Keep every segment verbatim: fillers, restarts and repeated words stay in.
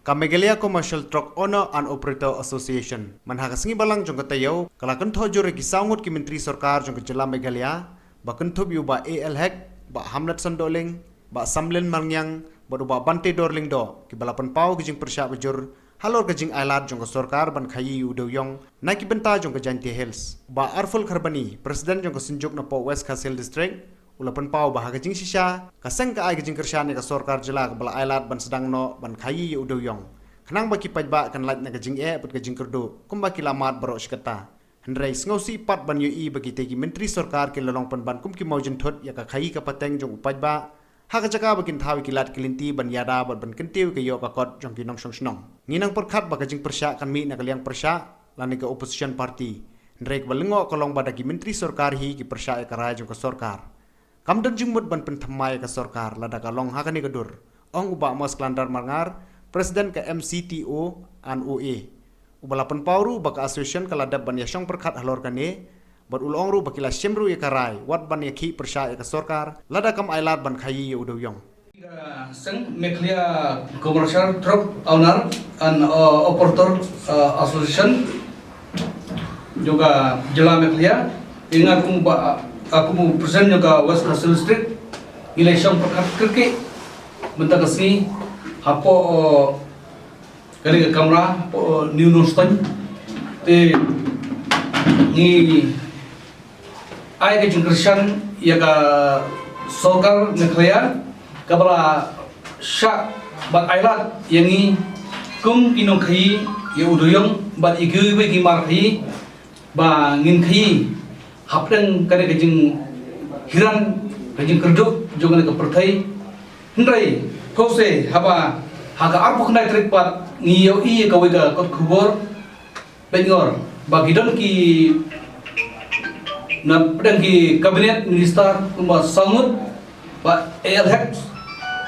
Ka Meghalaya Commercial Truck Owner and Operator Association man ha ka sngi Balang jong ka taïew ka la kynthoh jur ïa ki saw ngut ki myntri sorkar jong ka jylla Meghalaya, ba kynthup ïa u Bah A L Hek, Bah Hamletson Dohling, Bah Samlin Malngiang bad u Bah Banteidor Lyngdoh, kiba la pynpaw ki jingpyrshah bajur halor ka jingailad jong ka sorkar ban khaïi ïa u dewïong na ki bynta jong ka Jaintia Hills. U Bah Arful Kharbani, President jong ka Synjuk napoh West Khasi Hills District, u la pynpaw ba ha ka jingshisha ka seng ka ai ka jingkyrshan ïa ka sorkar jylla kaba la ailad ban sdang noh ban khaïi ïa u dewïong, khnang ba ki paidbah kan lait na ka jingeh bad ka jingkyrduh kumba ki la mad baroh shi katta. Hynrei sngewsih pat ban ïohi ba kitei ki myntri sorkar ki la long pynban kum ki mawjynthut ïa ka khaïi ka pateng jong u paidbah, ha ka jaka ba kin thaw ïa ki lad ki lynti ban ïada bad ban kyntiew ïa ka ïoh ka kot jong ki nongshong shnong. Ngi nang pyrkhat ba ka jingpyrshah kan mih na ka liang pyrshah lane ka opposition party, hynrei kaba lyngngoh ka long ba da ki myntri sorkar hi ki pyrshah ïa ka rai jong ka sorkar. Kam don jingmut ban pynthymmai ïa ka sorkar lada ka long ha kane ka dur, ong u Bah Mosklandar Marngar, President ka M C T O and O A, uba la pynpaw ruh ba ka association ka la dep ban ïashong pyrkhat halor kane, bad u la ong ruh ba ki la shim ruh ïa ka rai wat ban ïakhih pyrshah ïa ka sorkar lada kam ailad ban khaïi ïa u dewïong. Ka seng Meghalaya Commercial Truck Owner and, uh, Operator, uh, Association jong ka jylla Meghalaya, ïa nga kum ba, uh, kum u President jong ka West Khasi Hills District, ngi la shong pyrkhat kyrkieh mynta ka sngi hapoh, uh, kane ka kamra hapoh, uh, New Nongstoiñ. Te ngi ai ka jingkyrshan ïa ka sorkar Meghalaya kaba la shah bad ailad ïa ngi kum ki nongkhaïi ïa u dewïong bad ïa kiwei kiwei ki mar khaïi ba ngin khaïi hapdeng kane ka jinghiran ka jingkyrduh jong kane ka pyrthei. Hynrei phewse haba ha ka arphew khyndai tarik pat ngi ïohi ïa kawei ka kot khubor peit ngor ba ki don ki na pdeng ki cabinet minister kumba saw ngut, Bah A L Hek,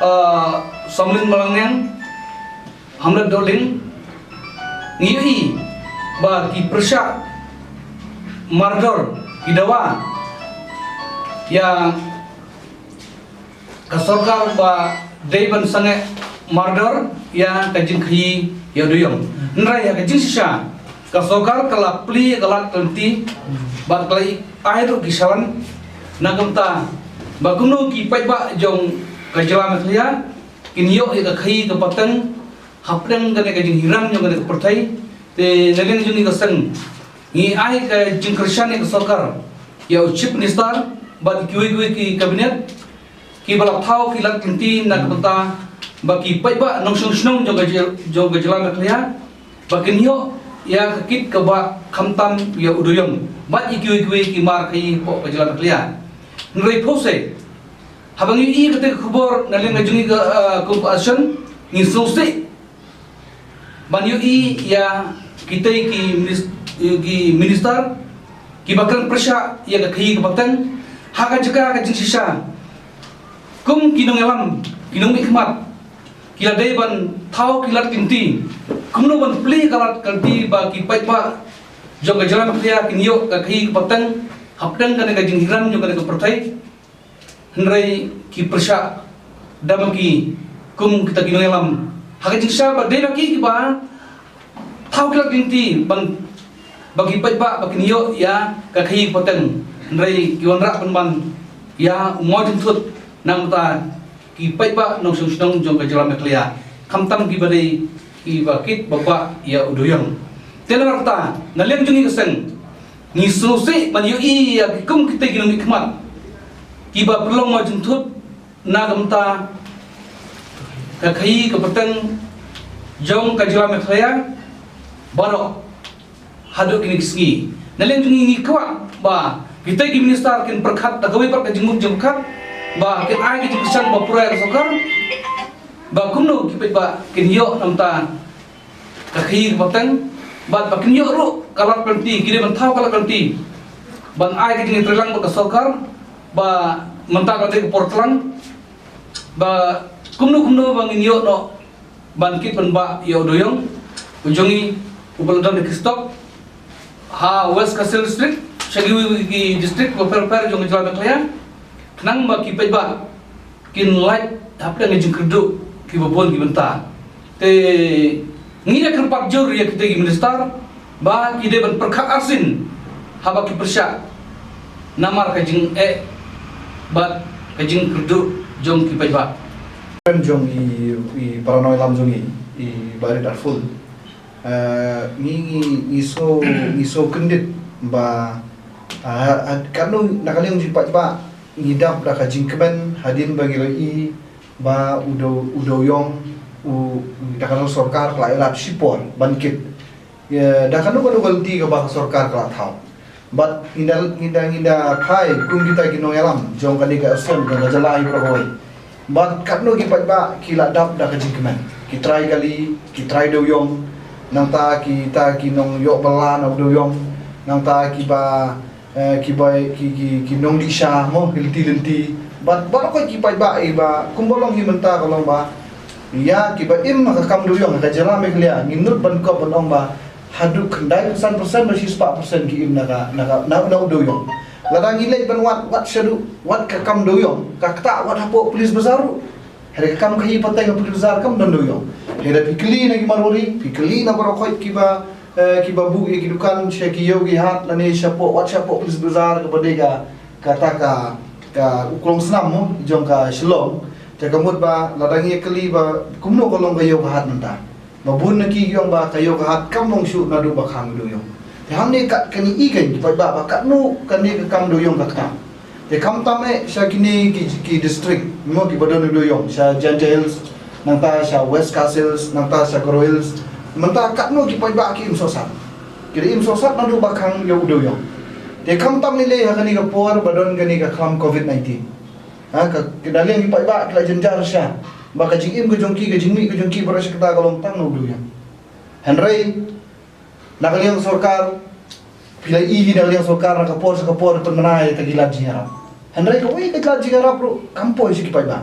uh, Samlin Malngiang, Hamlet Dohling, ngi ïohi ba ki pyrshah mardor, ki dawa ïa ka sorkar ba dei ban sangeh mardor ïa ka jingkhaïi ïa u dewïong. Hynrei ha ka jingshisha ka sorkar ka la plie ka lad ka lynti bad ka la ai ruh ki shallan na ka bynta ba kumno ki paidbah jong ka jylla Meghalaya kin ïoh ïa ka khaïi ka pateng hapdeng kane ka jinghiran jong kane ka pyrthei. Te na liang jong ngi ka seng ngi ai ka jingkyrshan ïa ka sorkar, ïa u Chief Minister bad kiwei kiwei ki cabinet kiba la thaw ki lad ki lynti na ka bynta ba ki paidbah nongshong shnong jong ka jyl-, jong ka jylla Meghalaya ba kin ïoh ïa ka kit kaba khamtam ïa u dewïong bad ïa kiwei kiwei ki mar khaïi hapoh ka jylla Meghalaya. Hynrei phewse haba ngi ïohi kata ka khubor na liang ka jong ngi ka, uh, kum ka association ngi sngewsih ban ïohi ïa kitei ki minis-, ki minister kiba kren pyrshah ïa ka khaïi ka pateng ha ka jaka ka jingshisha kum ki nongïalam ki nongmihkhmat ki la dei ban thaw ki lad ki lynti kumno ban plie ka lad ka lynti ba ki paidbah jong ka jylla Meghalaya kin ïoh ka khaïi ka pateng hapdeng kane ka jinghiran jong kane ka pyrthei. Hynrei ki pyrshah da ma ki kum kita ki nongïalam ha ka jingshisha ba dei ma ki kiba thaw ki lad ki lynti ban ba ki paidbah ba kin ïoh ïa ka khaïi ka pateng. Hynrei ki wanrah pynban ïa u mawjynthut na ka bynta ki paidbah nongshong shnong jong ka jylla Meghalaya khamtam kiba dei kiba kit ba bah ïa u dewïong. Te na ka bynta na liang jong ngi ka seng ngi sngewsih ban ïohi ïa ki kum kitei ki nongmihkhmat kiba pynlong mawjynthut na ka bynta ka khaïi ka pateng jong ka jylla Meghalaya baroh haduh kine ki sngi. Na liang jong ngi ngi kwah ba kitei ki minister kin pyrkhat da kawei pat ka jingmut jingpyrkhat ba kin ai ka jingkyrshan ba pura ïa ka sorkar ba kumno ki paidbah kin ïoh na ka bynta ka khaïi ka pateng bad ba kin ïoh ruh ka lad ka lynti, ki dei ban thaw ka lad ka lynti ban ai ka jingïatreilang bad ka sorkar ba mynta ka dei ka por tlang ba kumno kumno ba ngin ïoh noh ban kit ban bah ïa u dewïong u jong ngi uba la don ha ki stock ha West Khasi Hills District sha kiwei kiwei ki district bapher bapher jong ka jylla Meghalaya khnang ba ki paidbah kin lait hapdeng ka jingkyrduh kiba bun ki bynta. Te ngi da kyrpad jur ïa kita ki minister ba ki dei ban pyrkhat arsien haba ki pyrshah namar ka jingeh bad ka jingkyrduh jong ki paidbah. Jong i, i para nongïalam jong i, i Bah Rit Arful. Eh, ngi, ngi, ngi so, ngi so kyndit ba, ah, ah, katno na ka liang jingpaidbah ngi dap da ka jingkmen hadien ba ngi la i ba u dew, u dewïong, u, da ka sorkar ka la ïalap shipor ban kit. Ïa, da kano kano ka lynti kaba ka sorkar ka la thaw. Bad ngi da, ngi da, ngi da phai kum kita ki nongïalam jong kane ka S M, jong ka jylla hi baroh kawei. Bad katno ki paidbah ki la dap da ka jingkmen. Ki trai kali, ki trai dewïong, nangta kita ki nongïoh bylla na u dewïong, nangta kiba, eh, kiba, ki, ki, ki nongdih sha mo, ki lynti lynti. Bad baroh kawei ki paidbah, eh, ba kumba long hi mynta ka long ba ïa kiba im ha ka kam dewïong ha ka jylla Meghalaya, ngim nud ban kop ban ong ba haduh khyndai phew san persen ba shispah persen ki im na ka, na ka, na, na u dewïong. Lada ngi leit ban wad, wad shaduh, wad ka kam dewïong, ka ktah wat hapoh Police Bazar ruh. Hynrei ka kam khaïi pateng ha Police Bazar kam don dewïong. Hynrei phi kylli na ki Marwari, phi kylli na baroh kawei kiba, eh, kiba buh ïa ki dukan sha ki ïew ki hat lane shapoh, wat shapoh Police Bazar kaba dei ka, kata ka, ka u klongsnam mo jong ka Shillong. Te ka mut ba lada ngi kylli ba kumno ka long ka ïew ka hat mynta. Ba bun na ki ki ong ba ka ïew ka hat kam long shuh naduh ba khang u dewïong. Te hangne kat kane i kane ki paidbah ba katno kane ka kam dewïong ka ktah. Te khamtam eh sha kine ki, ki district mo kiba don u dewïong, sha Jaintia Hills, nangta sha West Khasi Hills, nangta sha Garo Hills. Mynta katno ki paidbah ki im sohsat. Ki da im sohsat naduh ba khang ïa u dewïong. Te khamtam lei lei ha kane ka por ba don kane ka khlam covid nineteen. Ha, ka, ka da liang ki paidbah ki la jynjar shisha ba ka jingim ka jong ki, ka jingmih ka jong ki baroh shi katta ka long tang na u dewïong. Hynrei na ka liang sorkar, phi la i hi na ka liang sorkar na ka por sha ka por pynbna ïa kita ki lad jingïarap. Hynrei kawei ka lad jingïarap ruh kam poi sha ki paidbah.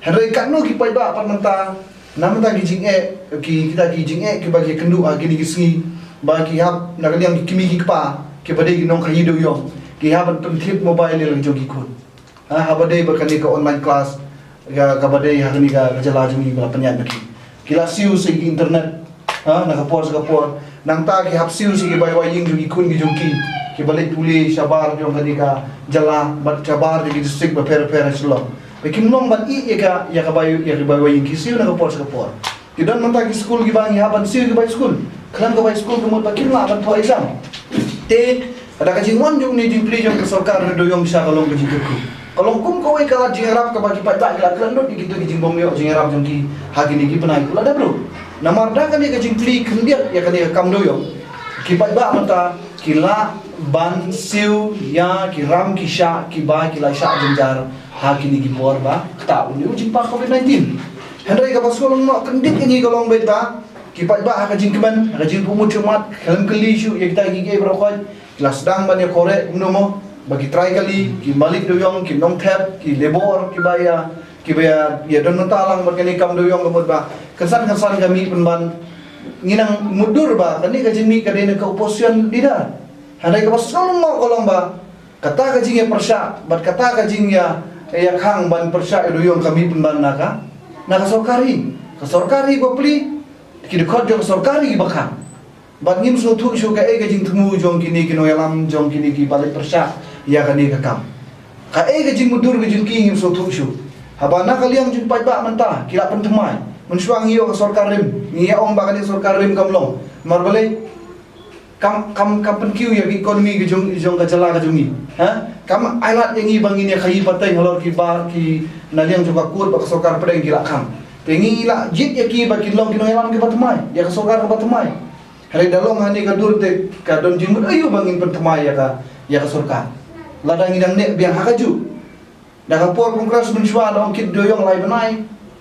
Hynrei katno ki paidbah pat mynta, na mynta ki jingeh, ki, kita ki jingeh kiba ki kynduh ha kine ki sngi, ba ki hap na ka liang ki kmie ki kpa kiba dei ki nongkhaïi dewïong, ki hap ban pyntip mobile ïa la ki jong ki khun. Ha, haba dei ba kane ka online class, ka, kaba dei ha kane ka, ka jylla jong ngi ba la pynïaid na ki. Ki la siew sha ki internet, ha, na ka por sha ka por. Nangta ki hap siew sha ki bai wai ïing jong ki khun ki jong ki. Kiba leit pule shabar jong kane ka jylla, bad shabar jong ki district bapher bapher ha Shillong. Ba kim long ban ïeh ïa ka, ïa ka bai, ïa ki bai wai ïing, ki siew na ka por sha ka por. Ki don mynta ki skul kiba ngi hap ban siew ki bai skul. Khlem ka bai skul ka mut ba kim lah ban thoh exam. Te da ka jingwan jong une jingplie jong ka sorkar na dewïong sha ka long ka jingkyrkhu. Ka long kum kawei ka lad jingïarap kaba ki paidbah ki la klet lut ïa kito ki jingbym ïoh jingïarap jong ki ha kine ki bnai ki la dep ruh. Namar da kane ka jingplie khyndiat ïa kane ka kam dewïong, ki paidbah mynta ki lah ban siew ïa ki ram ki shah kiba ki la shah jynjar ha kine ki por ba ktah une u jingpang covid nineteen. Hynrei kaba sngewlyngngoh kyndit ïa ngi ka long beit ba ki paidbah ha ka jingkmen, ha ka jingpynmut jingmut, khlem kylli shuh ïa kita kiei kiei baroh khoit, ki la sdang ban ïakhoh reh kumno mo, ba ki trai kali, ki malik dewïong, ki nongthep, ki labour, kiba ïa, kiba ïa, ïa don bynta lang bad kane ka kam dewïong ka mut ba kynsan kynsan ka mih pynban. Ngi nang mutdur ba kane ka jingmih ka dei na ka opposition leader. Hynrei kaba sngewlyngngoh ka long ba kata ka jingïapyrshah bad kata ka jingïa, ïakhang ban pyrshah ïa u dewïong ka mih pynban na ka, na ka sorkar hi. Ka sorkar hi ba plie, ki dkhot jong ka sorkar hi ba khang. Bad ngim sngewthuh shuh kaei ka jingthmu jong kine ki nongïalam, jong kine kiba leit pyrshah ïa kane ka kam. Kaei ka jingmutdur ka jong ki ngim sngewthuh shuh. Haba na ka liang jong paidbah mynta ki la pynthymmai. Mynshuwa ngi ïoh ka sorkar rim, ngi ïa ong ba kane ka sorkar rim kam long. Namar balei? Kam, kam, kam pynkiew ïa ka economy ka jong, jong ka jylla ka jong ngi. Ha? Kam ailad ïa ngi ba ngin ïa khaïi pateng halor kiba ki na liang jong ka court bad ka sorkar pdeng ki la khang. Te ngi la jied ïa ki ba kin long ki nongïalam kiba thymmai ïa ka sorkar kaba thymmai. Hynrei da long hangne ka dur te ka don jingmut aïu ba ngin pynthymmai ïa ka, ïa ka sorkar. Lada ngi dang neh biang ha kajuh. Da ka por Congress mynshuwa da ong kit dewïong lai bnai,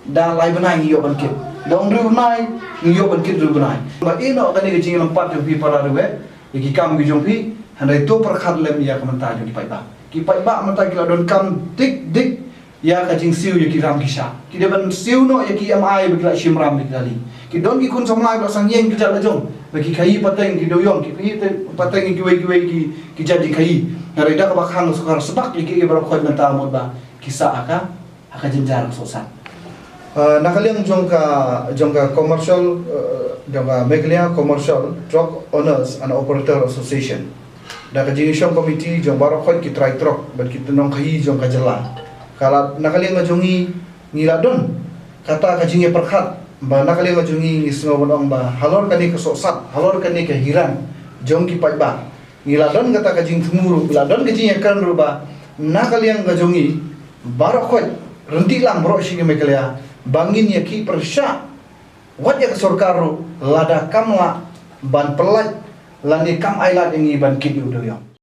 da lai bnai ngi ïoh ban kit. Da ong hynriew bnai ngi ïoh ban kit hynriew bnai. Ba ïeh noh kane ka jingïalam pat jong phi para riewweh ïa ki kam ki jong phi, hynrei to pyrkhat lem ïa ka bynta jong ki paidbah. Ki paidbah mynta ki la donkam dik dik ïa ka jingsiew ïa ki ram ki shah. Ki dei ban siew noh ïa ki M I ba ki la shim ram ïa ki kali. Ki don ki khun samla ba la sang ïeng ki jait la jong. Ba ki khaïi pateng ki dewïong, ki khaïi te-, pateng ïa kiwei kiwei ki, ki jait jingkhaïi. Hynrei da kaba khang ka sorkar sbak ïa ki, ïa baroh khoit mynta mut ba ki sah ha ka, ha ka jynjar ka sohsat. Uh, na ka liang jong ka jong ka commercial uh, jong ka Meghalaya Commercial Truck Owners and Operator Association, da ka jingshong committee jong baroh khoit ki trai truck bad ki nongkhaii jong ka jylla, ka la na ka liang jong ngi ngi la don kata ka jingïapyrkhat ba na ka liang jong ngi ngi sngew ban ong ba halor kane ka sohsat, halor kane ka hiran jong ki paidbah, ngi la don kata ka jingthmu ruh, la don ka jingïakren ruh ba na ka liang ka jong ngi baroh khoit, rynti lang baroh shi ka Meghalaya, ba ngin ïa ki pyrshah wat ïa ka sorkar ruh lada kam lah ban pyllait lane kam ailad ïa ngi ban kit ïa u dewïong.